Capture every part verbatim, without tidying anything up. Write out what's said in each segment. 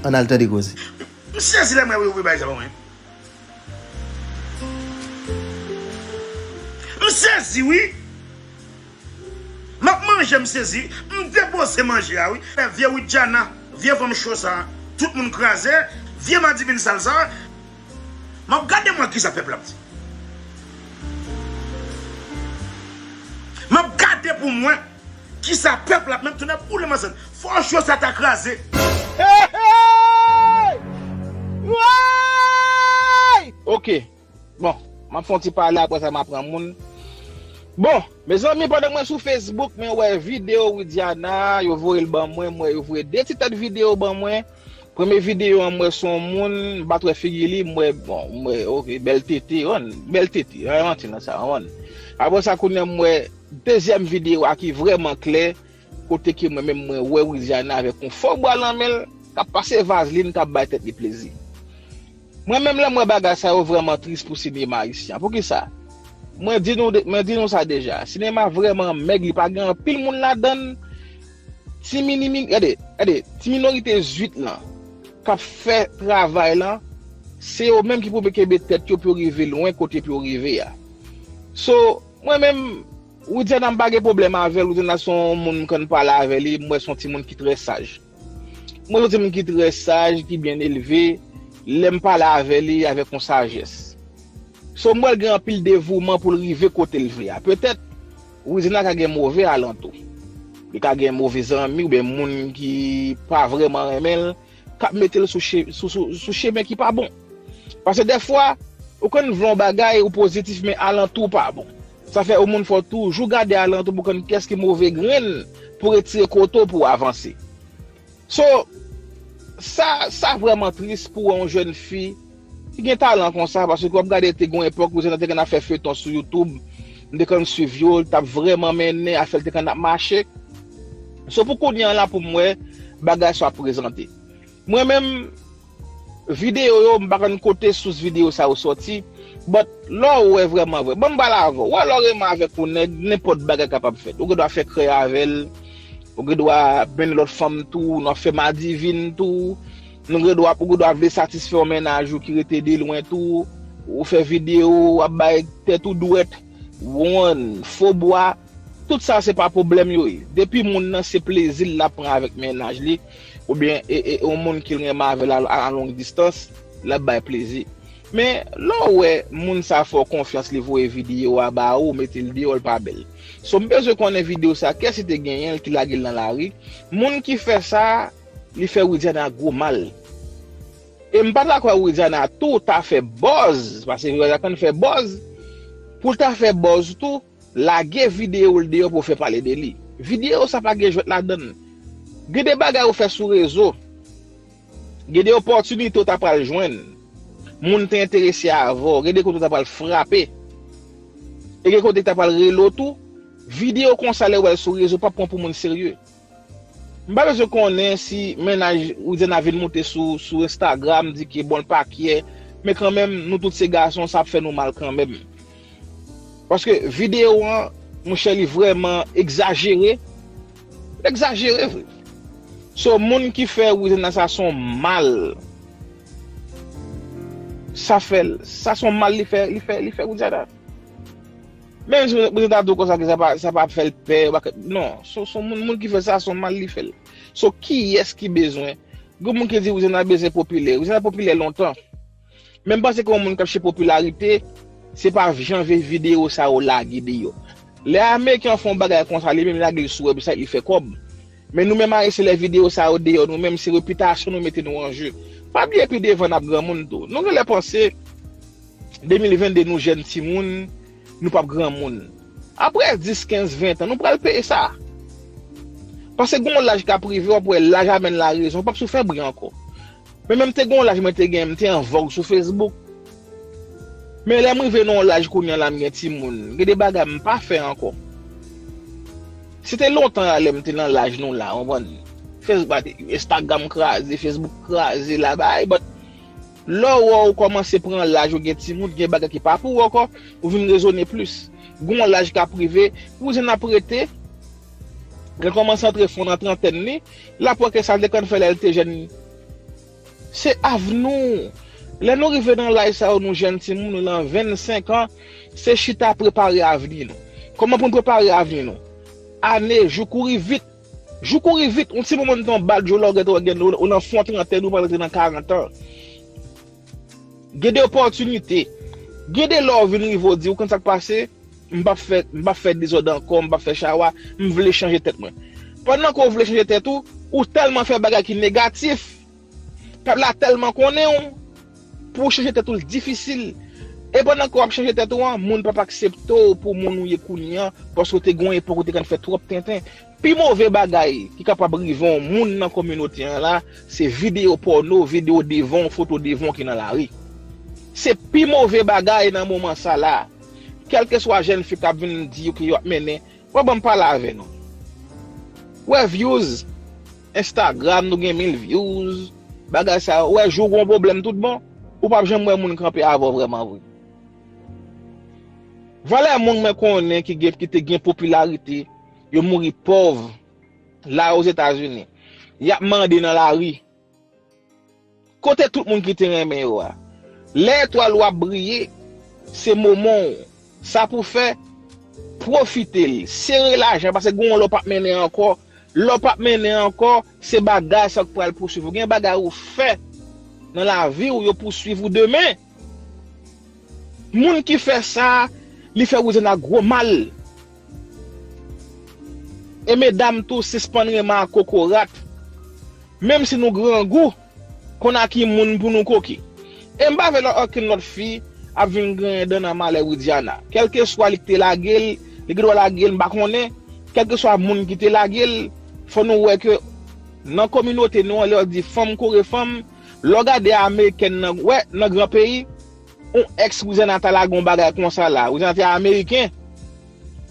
Ann al tande koze. M sezi lè m wè yo voye bagay sa ban mwen. M sezi wi. M ap manje, m sezi. M depoze manje a wi. Vye Widiana, vye fanm cho sa, tout moun kraze, vye madivin sal sa. M ap gade mwen kisa pèp la ap di. M ap gade pou mwen kisa pèp la ap, menm tounen boule manzè. Fò cho sa ta kraze. Hey, hey! Woy! Ok. Bon, m ap fè yon ti pale, apre sa m ap pran moun. Bon, mezanmi, pandan mwen sou Facebook, mwen wè videyo Widiana, yo voye l ban mwen, mwen yo voye de ti tèt videyo ban mwen. Premye videyo an, mwen se yon moun, m pa t wè figi li, mwen, bon, mwen, ok, bèl tete, wan, bèl tete, pa manti nan sa, wan. Apre sa, kounye a, mwen wè dezyèm videyo a ki vrèman klè, kote ke mwen menm mwen wè Widiana avèk yon fò bwa nan men l, k ap pase vazlin, k ap bay tèt li plezi. Mwen menm lè m wè bagay sa yo vrèman tris pou sinema ayisyen an. Poukisa? Mwen di nou, de- mwen di nou sa deja. Sinema vrèman mèg, li pa gen anpil moun ladan l. Ti minimi, gade, gade, ti minorite zwit lan k ap fè travay lan, se yo menm ki pou kenbe tèt yo pou yo rive lwen kote pou yo rive a. So, mwen menm, Widiana m pa gen pwoblèm avè l, Widiana se yon moun m konn pale avè li, m wè se yon timoun ki trè saj. Mwen se yon timoun ki trè saj, ki byen elve, lè m pale avè li avèk yon sajès. So m wè l gen anpil devouman pou l rive kote l vle a. Petèt, Widiana ka gen move alantou. Li ka gen move zanmi oubyen moun ki pa vrèman renmen l, k ap mete l sou, che, sou, sou, sou chemen ki pa bon. Paske dèfwa, ou konn vle yon bagay, ou pozitif, men alantou pa bon. Sa fè yon moun fò toujou gade alantou pou konn kiyès ki move grenn pou retire kote w pou w avanse. So, sa, sa vrèman tris pou wè yon jèn fi ki gen talan konsa, paske w ap gade te gen yon epòk, Widiana te konn ap fè feyton sou YouTube, m te konn swiv yo, l t ap vrèman mennen, afè l te konn ap mache. So, pou kounye a la, pou m wè bagay sa ap prezante. Mwen menm, videyo yo, m pa konn kote sous videyo sa yo sòti, but lè w wè vrèman vre, ban m pale avè w, wè lè w renmen avèk yon nèg, nenpòt bagay kapab fèt. Ou gen dwa fè krèy avè l, ou gen dwa mennen lòt fanm tou, nou ap fè madivin tou, nou gen dwa, ou gen dwa vle satisfè yon mennaj ou ki rete de lwen tou, ou fè videyo, w ap bay tèt ou dwèt, wonn, fo bwa, tout sa se pa pwoblèm yo ye. Depi moun nan se plezi l ap pran avèk mennaj li, oubyen e, e, yon moun ke l renmen avè l a, a long distance, l ap bay plezi. Men, lè w wè moun sa fè w konfyans, li voye videyo a ba ou, mete l deyò, l pa bèl. So, m bezwen konnen videyo sa, kiyès ki te genyen l, ki lage l nan lari. Moun ki fè sa, li fè Widiana gwo mal. E m pa ta kwè Widiana tou ta fè buzz, paske Widiana konn fè buzz. Pou l ta fè buzz tou, lage videyo l deyò pou fè pale de li. Videyo sa pa gen jwèt ladan l. Gen de bagay ou fè sou rezo. Gen de opòtinite ou ta pral jwenn. Moun te enterese avè w. Gen de kote ou ta pral frape. E gen kote ki ta pral rele w tou. Videyo konsa lè w wè l sou rezo p ap pran pou moun serye. M pa bezwen konnen si mennaj Widiana vin moute sou, sou Instagram, di ke bon l pa kyè, men kanmenm, nou tout se gason, sa ap fè nou mal kanmenm. Paske videyo an, monchè, li vrèman egzajere. Li egzajere vre. So, moun ki fè Widiana sa se yon mal. Sa fè l, sa se yon mal li fè, li fè, li fè Widiana. Menm si Widiana ta di w konsa ke sa pa, sa pa ap fè l pè, non, se, se yon moun, moun ki fè sa, se yon mal li fè l. So, kiyès ki bezwen? Gen moun ki di Widiana bezwen popilè. Widiana popilè lontan. Men m panse ke yon moun k ap chèche popilarite, se pa jan vye videyo sa yo lage deyò. Lè Ameriken an fè yon bagay konsa, li menm lage l sou website, li fè kòb. Men nou menm Ayisyen, lè videyo sa yo deyò, nou menm se repitasyon nou mete nou an je. Pa bliye pi devan n ap granmoun tou. Nou genlè panse de mil venn de nou jèn timoun, nou p ap granmoun. Apre dis, kenz, ven tan, nou pral peye sa. Paske gen yon laj k ap rive, w ap wè laj amèn larezon, ou p ap sou fè bri ankò. Men menm te gen yon laj mwen te gen, m te an vòg sou Facebook. Men lè m rive nan yon laj kounye a la, m gen timoun, gen de bagay m pa fè ankò. Si te lontan a lè m te nan laj nou la, w konprann? Facebook, Instagram kraze, Facebook kraze, la bay, but lè w wè w kòmanse pran laj, ou gen timoun, gen bagay ki pa pou ou ankò, ou vin rezone plis. Gen yon laj k ap rive, kouzen ap rete, lè l kòmanse antre fon nan trantèn li, l ap wè ke sa l te konn fè lè l te jèn, Se avni w. Lè nou rive nan laj sa yo, nou jèn timoun, nou nan vennsenk an, se chita prepare avni nou. Kòman pou n prepare avni nou? Ane, jou kouri vit. Jou kouri vit, yon ti moman de tan, bat jou lè w gen, ou nan fon trantèn, ou pral rantre nan karant an. Gen de opòtinite. Gen de lè w vin rive, w di, ou konn sa k pase? M p ap fè, m p ap fè dezòd ankò, m p ap fè chawa, m vle chanje tèt mwen. Pandan ke w vle chanje tèt ou, ou tèlman fè bagay ki negatif, pèp la tèlman konnen w, pou w chanje tèt ou, l difisil. E pandan ke w ap chanje tèt ou an, moun p ap aksepte w pou moun ou ye kounye an, paske w te gen yon epòk ou te konn fè twòp tenten. Pi move bagay ki kapab rive yon moun nan kominote an la, se videyo pòno, videyo devan w, foto devan w ki nan lari. Se pi move bagay nan moman sa la. Kèlkeswa jèn fi k ap vin di w ke y ap mennen, w ap ban m pale avè nou. W wè views, Instagram, nou gen mil views, bagay sa yo. W wè jou w gen yon pwoblèm tout bon, ou p ap janm wè moun kanpe avè w vrèman vre. Valè moun mwen konnen ki gen, ki te gen popilarite, yo mouri pòv la Ozetazini. Y ap mande nan lari. Kote tout moun ki te renmen yo a? Lè etwal ou ap briye, se moman w. Sa pou fè, pwofite l. Sere lajan, paske gen yon lè w p ap mennen ankò. Lè w p ap mennen ankò, se bagay sa k pral pouswiv ou. Gen bagay ou fè nan lavi w, yo pouswiv ou demen. Moun ki fè sa, li fè Widiana gwo mal. E medam tou, sispann renmen ak kokorat. Menm si nou grangou, konn a ki moun pou nou koke. E m pa vle lòt, okenn lòt fi ap vin griyen dan nan malè Widiana. Kèlkeswa li ki te lage l, li gen dwa lage l, m pa konnen. Kèlkeswa moun ki te lage l, fò nou wè ke nan kominote nou an, lè yo di fanm kore fanm, lè w gade amerikèn nan, wè, nan gran peyi, yon èks Widiana ta lage yon bagay konsa la. Widiana te ameriken.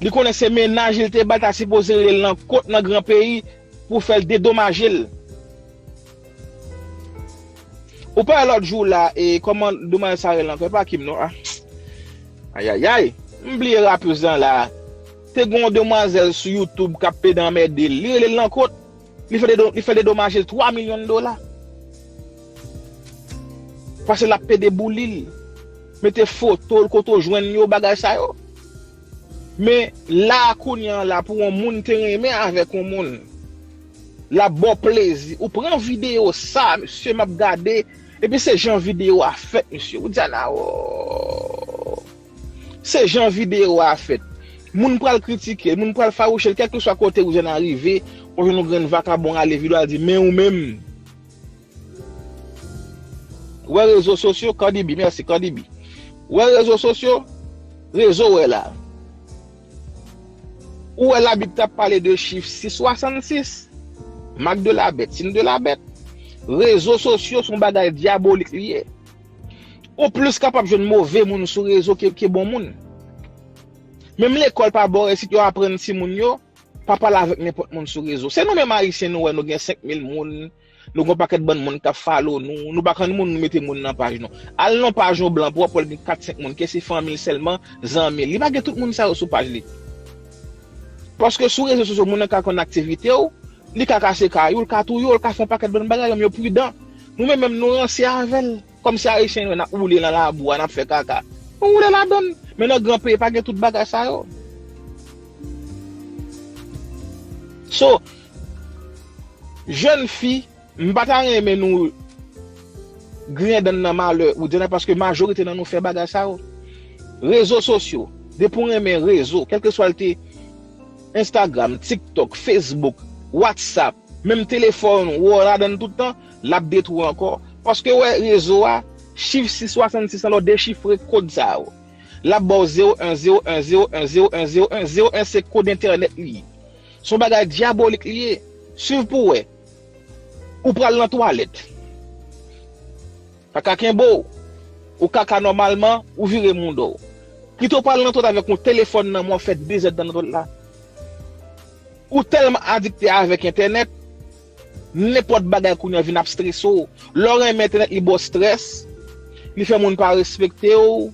Li konnen se mennaj li te ba l, ta sipoze rele l nan kot nan gran peyi pou fè l dedomaje l. Ou pale lòt jou la, e kòman demwazèl sa rele ankò? E pa Kim non. Ah. Ayayay. M bliye rapèz lan la. Te gen yon demwazèl sou YouTube k ap pede anmède l. Li rele l nan kot. Li fè dedo-, li fè dedomaje l twa milyon dola. Paske l ap pede boule l. Mete foto l kote w jwenn yo, bagay sa yo. Men la kounye an la, pou yon moun te renmen avèk yon moun, l ap ba w plezi. Ou pran videyo sa, mesye, m ap gade, epi se jan videyo a fèt, mesye. Widiana, oh. Se jan videyo a fèt. Moun pral kritike l, moun pral fawouche l, kèlkeswa kote Widiana rive, w ap jwenn yon grenn vakabon ale videyo a di, men ou menm. Wè rezo sosyo, Cardi B, mèsi, Cardi B. Wè rezo sosyo, rezo wè la. Ou wè Labib t ap pale de chif sis swasannsis, mak de la bèt, siy de la bèt. Rezo sosyo se yon bagay dyabolik li ye. Ou plis kapab jwenn move moun sou rezo ke, ke bon moun. Menm lekòl pa bò isit yo aprann timoun yo, pa pale avèk nenpòt moun sou rezo. Se nou menm Ayisyen nou wè nou gen senk mil moun, nou gen yon pakèt bann moun k ap follow nou, nou pa konn moun, nou mete moun nan paj nou. Al nan paj yon blan pou w ap wè l gen kat senk moun, ke se fanmi l sèlman, zanmi l. Li pa gen tout moun sa yo sou paj li. Paske sou rezo sosyo, moun nan ka konn aktivite w, li ka kase kay ou, l ka touye w, l ka fè yon pakèt bann bagay, men yo pridan. Nou menm menm nou ranse avè l. Kòmsi Ayisyen yo, n ap woule nan labou a, n ap fè kaka. Nou woule ladan l. Men nan gran peyi, pa gen tout bagay sa yo. So, jèn fi, m pa ta renmen nou griyen dan nan malè Widiana, paske majorite nan nou fè bagay sa yo. Rezo sosyo, depi w renmen rezo, kèlkeswa l te Instagram, TikTok, Facebook, WhatsApp, menm telefòn ou wè w ladan l tout tan, l ap detwi w ankò. Paske wè rezo a, chif sis swasannsis lan, lè w dechifre kòd sa yo, l ap ba w zewo en, zewo en, zewo en, zewo en, zewo en, zewo en, se kòd entènèt li ye. Se yon bagay dyabolik li ye. Swiv pou w wè. Ou pral nan twalèt. Kaka kenbe w. Ou kaka nòmalman, ou vire mouda w. Kite w pral nan twalèt avèk yon telefòn nan men w, w ap fè dezòd nan twalèt la. Ou tèlman adikte avèk entènèt, nenpòt bagay kounye a vin ap strese w. Lè w renmen entènèt, li ba w strès, li fè moun pa respekte w.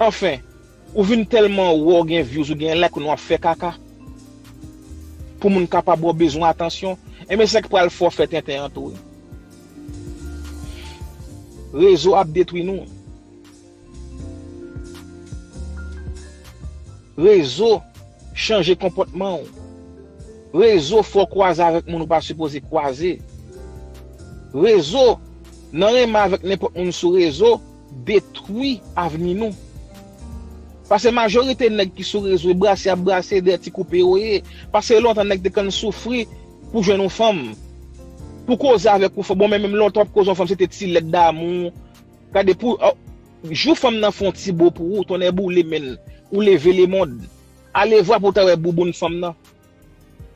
Anfen, ou vin tèlman wè w gen views, ou gen like, kounye a w ap fè kaka. Pou moun kapab wè w bezwen atansyon. Ebyen, se sa k pral fè w fè tenten an tou wi. Rezo ap detwi nou. Rezo chanje konpòtman w. Rezo fè w kwaze avèk moun ou pa sipoze kwaze. Rezo nan renmen avèk nenpòt moun sou rezo detwi avni nou. Paske majorite nèg ki sou rezo, e brase y ap brase, dèyè ti koupe yo ye. Paske lontan nèg te konn soufri pou jwenn yon fanm. Pou koze avèk yon fanm. Bon, men menm lontan w ap koze yon fanm, se te ti lèt damou. Gade pou, oh, jou fanm nan fè yon ti bo pou ou, tonnè boule, men ou leve lemonn. Ale vwa pou w ta wè bouboun fanm nan.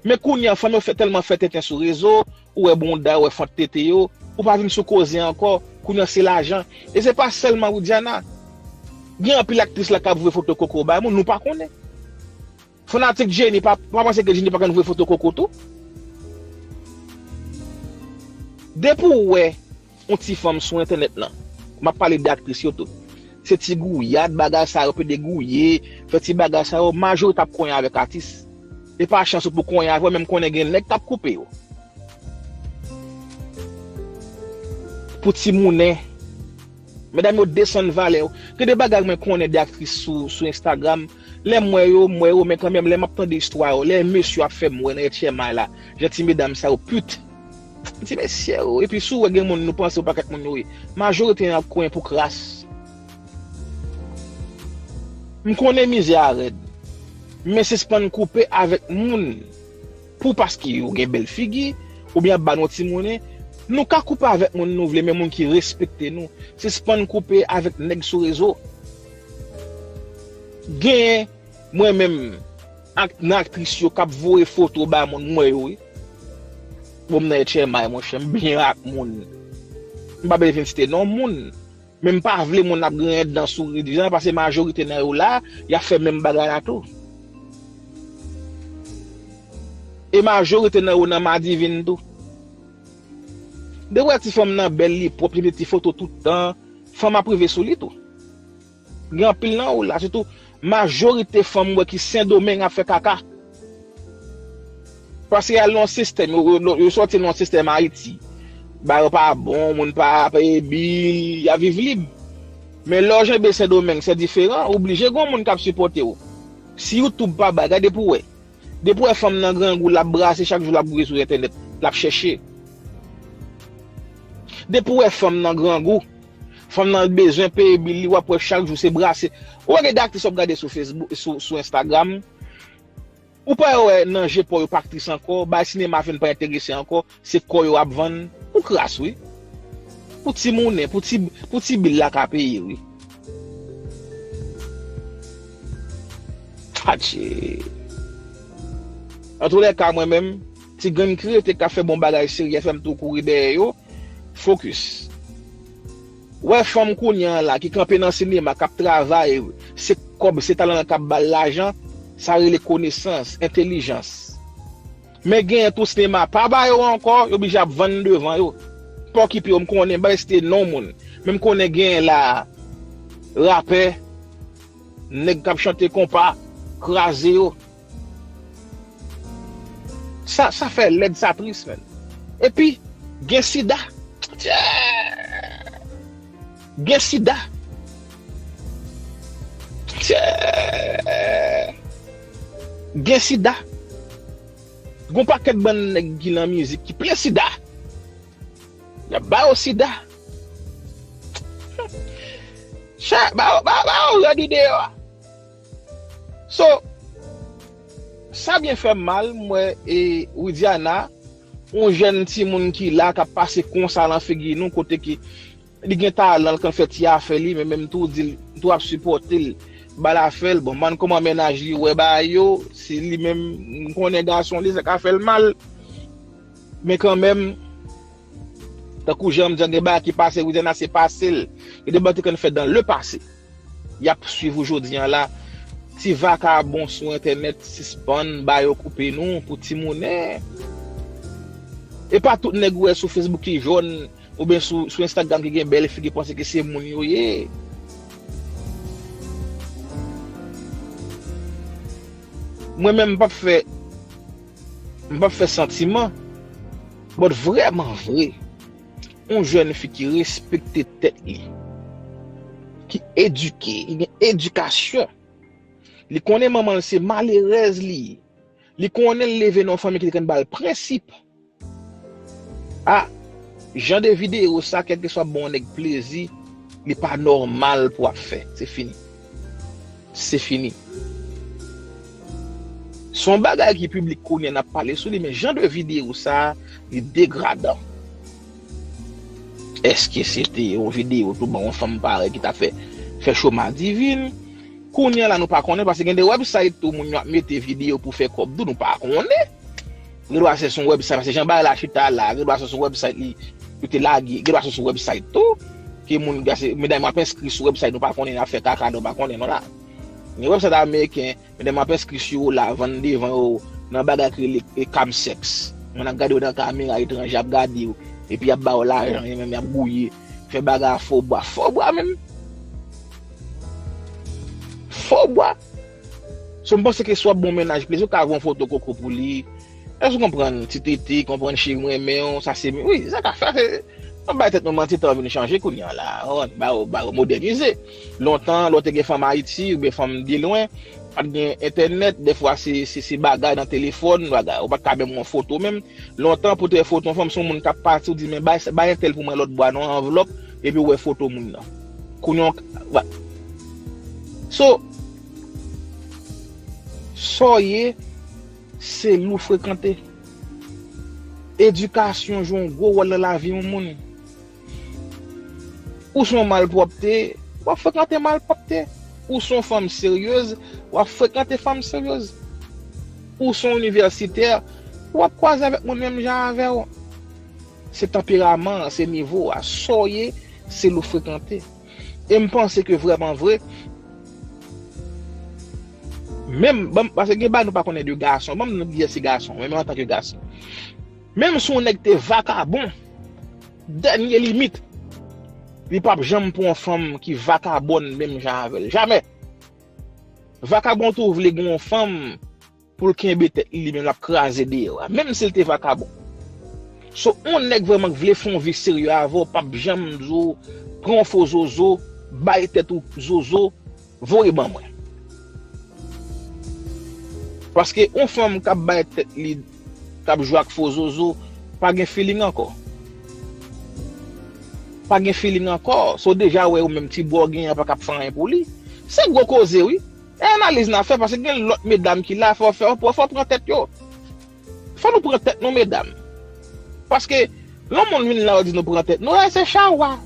Men kounye a, fanm yo fè, tèlman fè tenten sou rezo, ou wè bonda, ou wè fant tete yo, ou pa vin sou koze ankò, kounye a se lajan. E se pa sèlman Widiana. Gen anpil aktris la k ap voye foto koko bay moun, nou pa konnen. Fanatik Jenny, pa, pa panse ke Jenny pa konn voye foto koko tou. Depi w wè yon ti fanm sou entènèt lan, m ap pale de aktris yo tou. Se ti gouyad, bagay sa yo, pede gouye, fè ti bagay sa yo, majorite ap konyen avèk atis. E pa chans ou pou konyen avè w, menm konnen gen nèg k ap koupe yo. Pou ti monnen. Medam yo desann valè yo. Gen de bagay mwen konnen de aktris sou, sou Instagram. Lè m wè yo, m wè yo, men kanmenm, lè m ap tande istwa yo, lè mesye yo ap fè m wè nan H M I la, jan ti medam sa yo pit. Ti mesye yo, epi si w wè gen moun nou panse yon pakèt moun yo ye, majorite nan ap konyen pou kras. M konnen mizè a rèd, men sispann koupe avèk moun pou paske yo gen bèl figi, oubyen ap ba nou ti monnen. Nou ka koupe avèk moun nou vle, men moun ki respekte nou. Sispann koupe avèk nèg sou rezo. Gen, mwen menm, ak, nan aktris yo k ap voye foto ba moun, m wè yo, wi. Bon, m nan H M I, monchè, m byen ak moun. M pa bezwen vin site non moun. Men m pa vle moun ap griyen dan sou Widiana, paske majorite nan yo la, y ap fè menm bagay la tou. E majorite nan yo nan madivin tou. Depi w wè ti fanm nan bèl, li pwòp, li mete ti foto tout tan, fanm ap rive sou li tou. Gen anpil nan yo la, sitou majorite fanm m wè ki Sendomeng ap fè kaka. Paske y al nan yon sistèm, yo, yo, yo sòti nan yon sistèm Ayiti. Bagay yo pa bon, moun pa peye bil, y ap viv lib. Men lè w janbe Sendomeng, se diferan, ou blije gen yon moun k ap sipòte w. Si YouTube pa bay, gade pou w wè. Depi w wè fanm nan grangou, l ap brase chak jou, l ap gouye sou entènèt, l ap chèche. Depi w wè fanm nan grangou, fanm nan bezwen peye bil li, w ap wè chak jou se brase. Ou wè gen de aktris w ap gade sou Facebook, sou, sou Instagram, ou pa wè nan je po yo pa aktris ankò, bay sinema vin pa enterese ankò, se kò yo ap vann. Pou kras, wi. Pou ti monnen, pou ti, pou ti bil la ka peye, wi. Atche. Antoulèka, mwen menm, ti grenn ki rete k ap fè bon bagay serye, fè m tou kouri dèyè yo. Fokis. Wè fanm kounye a la ki kanpe nan sinema, k ap travay, se kòb, se talan lan k ap ba l lajan, sa rele konesans, entèlijans. Men genyen tou sinema pa ba yo ankò, yo blije ap vann devan yo. Pa okipe yo, m konnen, m pa site non moun. Men m konnen genyen la, rapè, nèg k ap chante konpa, kraze yo. Sa, sa fè lèd, sa tris, menn. Epi, gen sida. Tchè! Gen sida. Tchè! Gen sida. Gon pakèt bann nèg ki nan mizik ki plen sida. Y ap ba yo sida. Cha, ba yo, ba, ba yo rèd deyò a. So, sa byen fè m mal, m wè, e, Widiana, yon jèn timoun ki la, k ap pase konsa nan figi nou, kote ki li gen talan, l konn fè ti afè li, men menm tou di l, tou ap sipòte l, ba l afè l. Bon, m pa konn kòman mennaj li wè bagay yo, si li menm, m konnen gason li, sa ka fè l mal. Men kanmenm, tankou jan m di an, gen bagay ki pase, Widiana se pase l. Gen de bagay te konn fè dans le passé. Y ap swiv ou jodi an la. Ti vakabon sou entènèt, sispann ba yo koupe nou pou ti monnen. E pa tout nèg ou wè sou Facebook ki jòn, oubyen sou, sou Instagram ki gen bèl figi, panse ke se moun yo ye. Mwen menm, m p ap fè, m p ap fè santiman, but vrèman vre, Yon jèn fi ki respekte tèt li, ki edike, ki gen edikasyon. Li konnen manman l se malerèz li ye. Li konnen l leve nan yon fanmi ki te konn ba l prensip. A, jan de videyo sa, kèlkeswa bon nèg plezi, li pa nòmal pou ap fè. Se fini. Se fini. Se yon bagay ki piblik kounye a n ap pale sou li, men jan de videyo sa, li degradan. Èske se te yon videyo tou ban yon fanm parèy ki t ap fè, fè cho madivin? Kounye a la nou pa konnen, paske gen de website tou moun yo ap mete videyo pou fè kòb tou, nou pa konnen. Gen dwa se sou website, paske jan bagay la chita la, gen dwa se sou website li, yo te lage, gen dwa se sou website tou, ke moun, medam yo ap enskri sou website, nou pa konnen, y ap fè kaka, nou pa konnen non la. Gen website ameriken, medam yo ap enskri sou yo la, vann devan yo, nan bagay ki rele, e, cam sex. Moun ap gade yo nan kamera etranje, ap gade yo, epi y ap ba yo lajan, yo menm y ap gouye, fè bagay a fò bwa, fò bwa menm. Fò bwa. So, m panse ke si w ap ba yon mennaj plezi, ou ka voye yon foto koko pou li. Èske w konprann? Ti tete, konprann cheri m renmen w, sa se, wi, sa ka fè, se, ann bay tèt nou manti, tan vin chanje kounye a la. Ou konprann? Ba yo, ba yo modènize. Lontan, lè w te gen fanm Ayiti, oubyen fanm de lwen, pa t gen entènèt, dèfwa se, se, se bagay nan telefòn, bagay, ou pa t ka menm wè yon foto menm. Lontan, pou te wè foto yon fanm, se yon moun k ap pati, ou di, men bay, bay entèl pou mwen lòt bwa non, anvlòp, epi ou wè foto moun nan. Kounye a, w, so, sa w ye, se li w frekante. Edikasyon jwe yon gwo wòl nan lavi yon moun. Ou se yon malpwòpte, w ap frekante malpwòpte. Ou se yon fanm seryez, w ap frekante fanm seryez. Ou se yon inivèsitè, w ap kwaze avèk moun menm jan avè w. Se tanperaman an, se nivo a, sa w ye, se li w frekante. E m panse ke vrèman vre, menm, ban m, paske gen bagay nou pa konnen de gason, ban m di se gason, men menm antanke gason. Menm si yon nèg te vakabon, dènye limit, li p ap janm pran yon fanm ki vakabòn menm jan avè l. Jamè. Vakabon tou vle gen yon fanm pou l kenbe tèt li, li menm l ap kraze deyò a, menm si l te vakabon. So, yon nèg vrèman k vle fè yon vi serye avè w, p ap janm di w, pran yon fo zozo, bay tèt ou zozo, voye ban mwen. Paske yon fanm k ap bay tèt li, k ap jwe ak fo zozo, pa gen feeling ankò. Pa gen feeling ankò. So, deja wè ou menm ti bò w genyen an pa ka ap fè anyen pou li. Se gwo koze, wi. E analiz n ap fè, paske gen lòt medam ki la, fò, fò, fò, fò pran tèt yo. Fò nou pran tèt nou, medam. Paske, lè yon moun vin la, yo di nou pran tèt nou, e se chawa.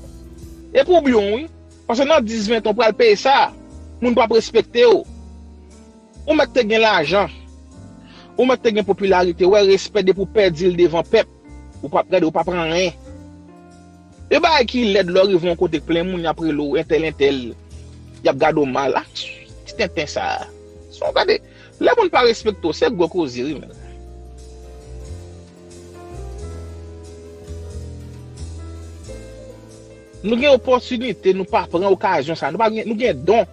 E pou byen w, wi. Paske nan dis, ven tan, ou pral peye sa. Moun p ap respekte w. Ou mèt te gen lajan. Ou mèt te gen popilarite. Wè, respè depi w pèdi l devan pèp. Ou p ap gade, ou p ap anyen. E bagay ki lèd lè w rive yon kote k plen moun, y ap rele w entèl, entèl. Y ap gade w mal. Ah, ti tenten sa. Son gade, lè moun pa respekte w, se gwo koze, wi, men. Nou gen opòtinite, nou pa pran okazyon sa. Nou pa gen, nou gen don.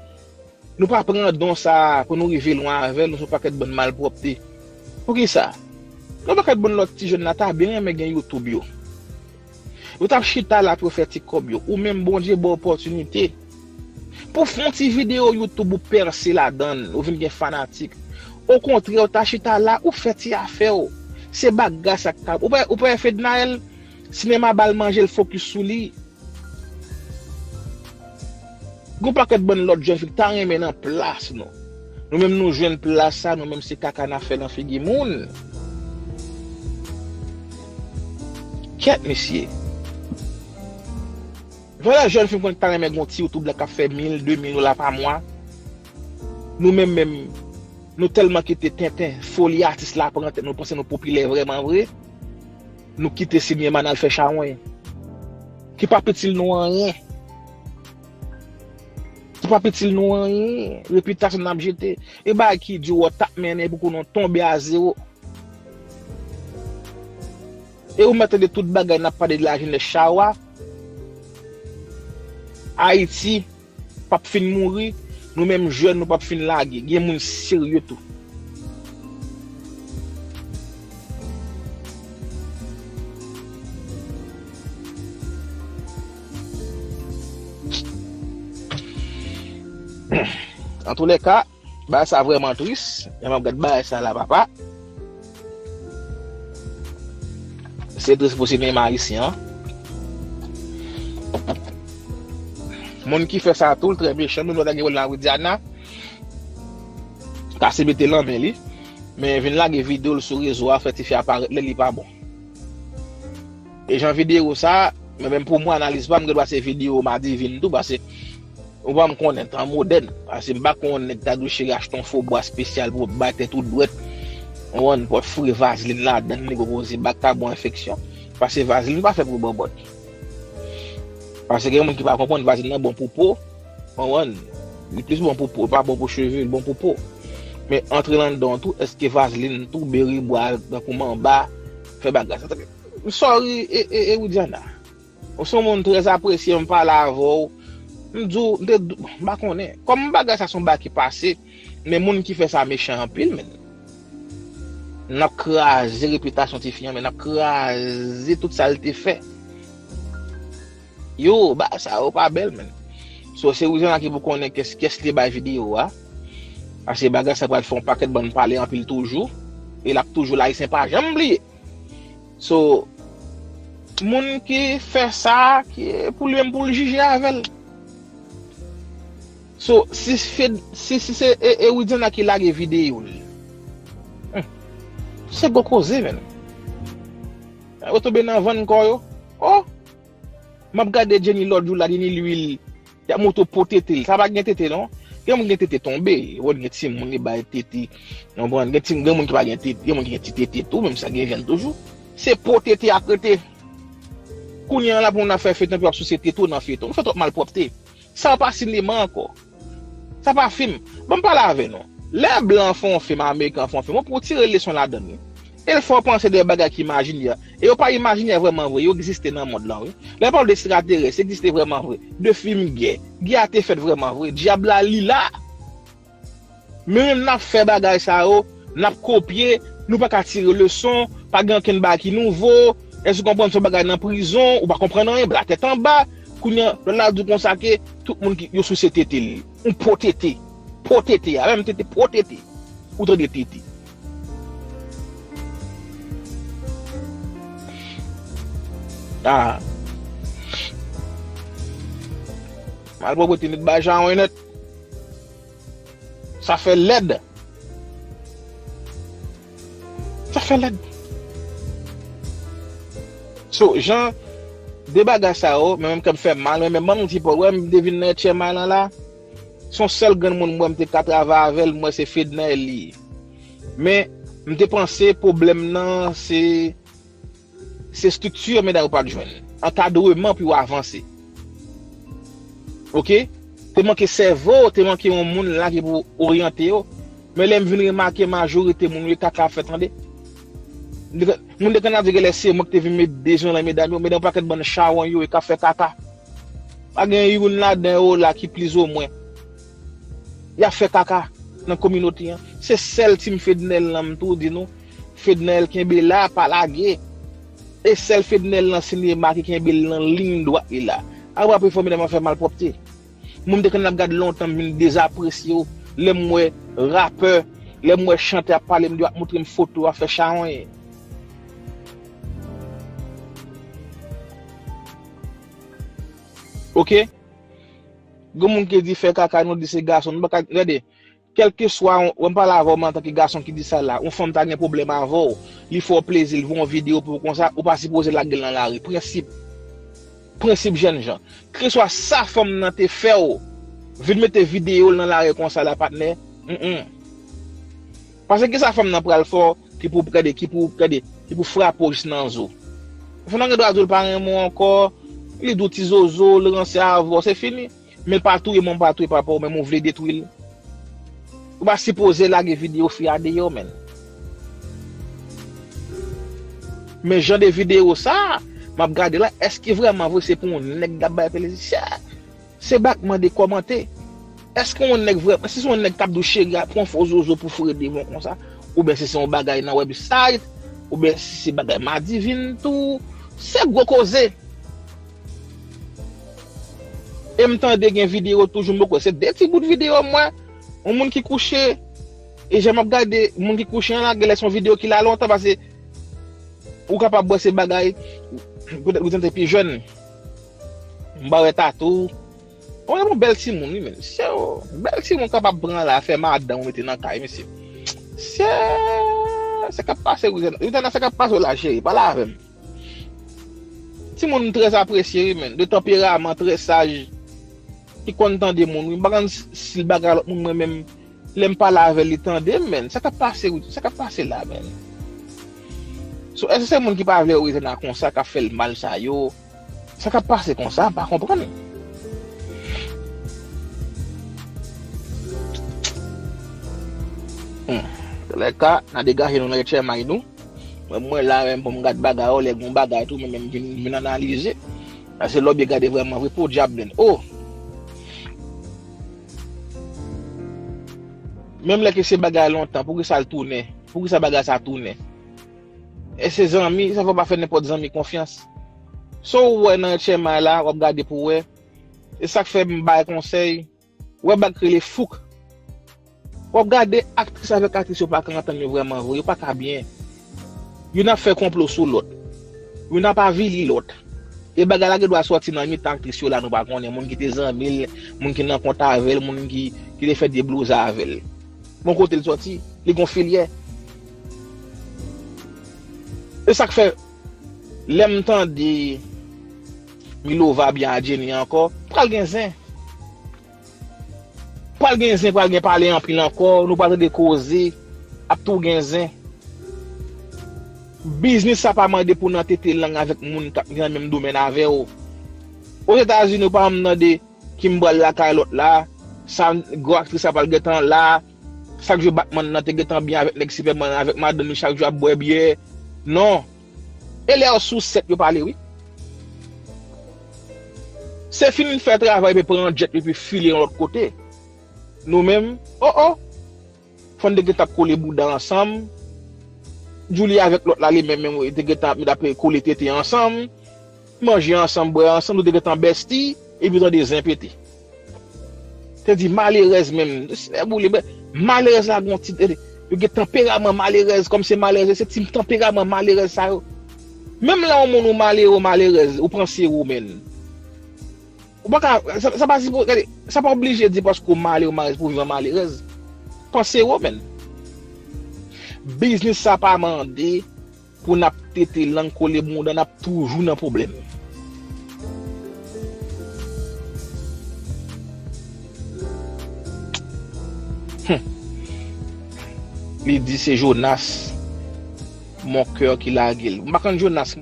Nou pa pran don sa a pou nou rive lwen avè l, nou se yon pakèt bann malpwòpte. Poukisa? Yon pakèt bann lòt ti jèn la ta byen renmen gen YouTube yo. Yo t ap chita la pou yo fè ti kòb yo. Ou menm, Bondye ba w opòtinite pou fè yon ti videyo YouTube ou pèse ladan l, ou vin gen fanatik. Okontrè, ou ta chita la, ou fè ti afè w. Se bagay sa k ka, ou pa, ou pa wè Fednaelle, sinema ba l manje, l fokis sou li. Gon pakèt bann lòt jèn fi ki ta renmen nan plas nou. Nou menm nou jwenn plas sa, nou menm se kaka n ap fè nan figi moun. Kèt mesye. Valè jèn fi m konn ki ta renmen gon ti YouTube la k ap fè mil, de mil dola pa mwa. Nou menm menm, nou tèlman kite tenten, foli atis la pran tèt nou, panse nou popilè vrèman vre. Nou kite sinema n al fè chawony. Ki p ap itil nou anyen. Ki p ap itil nou anyen. Repitasyon n ap jete. E bagay ki di w t ap mennen pou kounye a w tonbe a zewo. E ou mèt tande tout bagay n ap pale de lajenès chawa. Ayiti p ap fin mouri, nou menm jèn nou p ap fin lage. Gen moun serye tou. Antoulèka, bagay sa vrèman tris. Lè m ap gad bagay sa la, papa. Se tris pou sinema ayisyen an. Moun ki fè sa tou, l trè mechan, menm lè w ta gen wè l nan Widiana, ta se mete l nan men li. Men vin lage videyo l sou rezo a, fè tifi a parèt lè li pa bon. E jan videyo sa, men menm pou mwen, analiz pa m, gen dwa se videyo Madivin tou, paske ou pa m konnen tan modèn. Paske m pa konn nèg ta dwe cheri achte yon fo bwa espesyal pou bay tèt ou dwèt. Ou konprann, pou fre vazlin ladan l, nèg ou koze bak ka bon enfeksyon. Paske vazlin pa fèt pou bòbòt. Paske gen moun ki pa konprann vazlin nan bon pou po. Ou konprann? Li plis bon pou po, li pa bon pou cheve, li bon pou po. Men antre anndan tou, èske vazlin tou, beri bwa, tankou manba, fè bagay sa? Tankou, sorry, e, e, e Widiana. Ou se yon moun trè apresye, m pale avè w. M di w, m te, m pa konnen. Kòm bagay sa se yon bagay ki pase, men moun ki fè sa mechan anpil, men. N ap kraze repitasyon tifi an, men n ap kraze tout sa l te fè. Yo, bagay sa yo pa bèl, men. So, se Widiana ki pou konnen kès, kès li bay videyo a. Paske bagay sa pral fè yon pakèt bann pale anpil toujou. E l ap toujou la, Ayisyen pa janm bliye. So, moun ki fè sa, ki pou li menm pou l jije avè l. So, si Fed, si, si se e, e Widiana ki lage videyo l. Hmm. Se gwo koze, men. Yo tonbe nan vann kò yo. Oh! M ap gade Jenny lòt jou la, Jenny lwil. Y ap montre w po tete l. Sa pa gen tete, non. Gen moun gen tete tonbe. Ou gen timoun li bay tete. Ou konprann? Gen ti, gen moun ki pa gen tete. Gen moun ki gen ti tete tou, menm sa gen jèn toujou. Se po tete ak rete. Kounye a la pou moun ap fè feyton, epi w ap souse tete w nan feyton. Nou fè twòp malpwòpte. Sa pa sinema ankò. Sa pa fim. Ban m pale avè nou. Lè blan fè yon fim, ameriken fè yon fim, ou pou tire leson ladan l, wi. E l fè w panse de bagay ki imajinè. E yo pa imajinè vrèman vre, yo egziste nan mond lan, wi. Lè pale de ekstraterès, egziste vrèman vre. De fim gè. Gè a te fèt vrèman vre. Dyab la, li la. Men menm n ap fè bagay sa yo, n ap kopye, nou pa ka tire leson, pa gen okenn bagay ki nouvo. Èske w konprann se yon bagay nan prizon, ou pa konprann anyen, bra tèt anba. Kounye a, lòt la di w konsa ke tout moun ki, yo souse tete l. Yon po tete. Po tete a, menm tete, po tete. Ou tande tete. Ah. Malpwòpte nèt bay jawon nèt. Sa fè lèd. Sa fè lèd. So, jan de bagay sa yo, men menm kè m fè mal, men menm ban m ti pòz, wè m te vin nan etye may lan la. Se yon sèl grenn moun m wè m te ka travay avè l, m wè se Fednaelle li ye. Men, m te panse pwoblèm nan se, se estrikti medam yo pa t jwenn. Ankadreman pou yo avanse. Oke? Te manke sèvo, te manke yon moun la ki pou oryante yo. Men lè m vin remake majorite moun yo e kaka ap fè tande. Moun de Kanadye genlè se mwen ki te vin met de zwen nan medam yo, medam yon pakèt bann chawony yo e k ap fè kaka. Pa gen youn ladan yo la ki plis o mwen. Y ap fè kaka nan kominote an. Se sèl team Fednaelle lan m tou di nou. Fednaelle kenbe la, pa lage. E sèl Fednaelle nan sinema ki kenbe l nan liy dwat li la. Apre apre fò medam ap fè malpwòpte. Moun m te konn ap gad lontan, m vin dezapresye yo. Lè m wè rapè, lè m wè chantè ap pale m de yo, ap montre m foto, ap fè chawony. Oke? Gen moun ki di fè kaka, nou di se gason. Nou pa ka, gade, kèlkeswa, wè m pale avè w, men antanke gason ki di sa la, yon fanm ta gen pwoblèm avè w, li fè w plezi, li voye yon videyo pou w konsa, ou pa sipoze lage l nan lari. Prensip. Prensip jènjan. Kèlkeswa sa fanm nan te fè w, vin mete videyo l nan lari konsa la, patnè. Mm, mm. Paske ki sa fanm nan pral fè w ki pou, gade, ki pou, gade, ki pou frape w jis nan zo. Fanm nan gen dwa di w l pa renmen w ankò, li di w ti zozo, l ranse avè w, se fini. Men l pa touye mwen, m pa touye papa w, menm ou vle detwi l. Ou pa sipoze lage videyo fi a deyò, menn. Men jan de videyo sa, m ap gade la, èske vrèman vre se pou yon nèg k ap bay plezi? Se, se bak mande kòmante. Èske yon nèg vrèman, si se yon nèg k ap di w cheri a pran fo zozo pou foure devan w konsa, oubyen si se yon bagay nan website, oubyen si se bagay Madivin tou, se gwo koze. E m tande gen videyo toujou, m kwè se de ti bout videyo m wè. Yon moun ki kouche, e jan m ap gade, moun ki kouche an la, genlè se yon videyo ki la lontan, paske ou kapab wè se bagay, petèt ou te pi jèn. M pa wè tatou. Ou gen yon bèl timoun, wi, men. Se yon bèl timoun kapab pran la, fè madan ou mete nan kay, mesye. Se, se k ap pase, wi, Ritana, se k ap pase w la, cheri, pale avè m. Timoun trè apresye, wi, men. De tanperaman, trè saj, ki konn tande moun, wi. M pa konn si, si l bagay lòt moun, mwen menm, lè m pale avè l, li tande m, men. Sa k ap pase, wi? Sa k ap pase la, men? So, èske se moun ki pa vle Ritana konsa, k ap fè l mal sa yo? Sa k ap pase konsa? M pa konprann. Hmm. Antoulèka, n a degaje nou nan etchèmay nou. Mwen, mwen la menm pou m gad bagay, lè gon bagay tou, mwen menm vin, vin analize. Sa se lòbye gade vrèman vre, podyab, men. Oh! Menm lè ke se bagay lontan, poukisa l tounen? Poukisa bagay sa tounen? E se zanmi, sa fò pa fè nenpòt zanmi konfyans. Sa w wè nan etchèmay la, w ap gade pou wè. E sa k fè m bay konsèy. Wè bag k rele fouk. W ap gade aktris avèk aktris yo pa ka antann yo vrèman vre, yo pa ka byen. Youn ap fè konplo sou lòt. Youn ap avili lòt. E bagay la gen dwa sòti nan mitan aktris yo la, nou pa konnen. Moun ki te zanmi l, moun ki nan kont avè l, moun ki, ki te fè deblouz avè l. Bon kote l sòti, li gon filyè. E sa k fè, lè m tande Milova byen a Jenny ankò, pral gen zen. Pral gen zen, pral gen pale anpil ankò, nou pral tande koze, ap tou gen zen. Biznis sa pa mande pou nan tete lang avèk moun k ap nan menm domèn avè w. Ozetazini, ou pa janm tande ki m pral lakay lòt la, sa gwo aktris sa pral gentan la, chak jou Batman nan te gentan byen avèk nèg Sipèman avèk madanm li, chak jou ap bwè byè. Non. E lè yo sou sèt yo pale, wi. Se fin fè travay epi pran djèt epi file yon lòt kote. Nou menm, oh oh. Fò n te gentan kole bouda ansanm. Djoulie avèk lòt la, li menm, menm, te gentan ap kole tete ansanm. Manje ansanm, bwè ansanm, nou te gentan bèsti, epi tande zen pete. Te di malerèz menm. Seyè boule, bwè, malerèz la gon ti, yo gen tanperaman malerèz, kòm se malerèz, se ti tanperaman malerèz sa yo. Menm lè yon moun ou malere, ou malerèz, ou pran sero, menn. Ou pa ka, sa, sa pa sipo-, gade, sa pa oblije di paske w malere, ou malerèz pou w viv an malerèz. Pran sero, menn. Biznis sa pa mande pou n ap tete lang kole bouda, n ap toujou nan pwoblèm. Hmm. Li di se Jonas, mon cœur, ki lage l. M pa konn Jonas.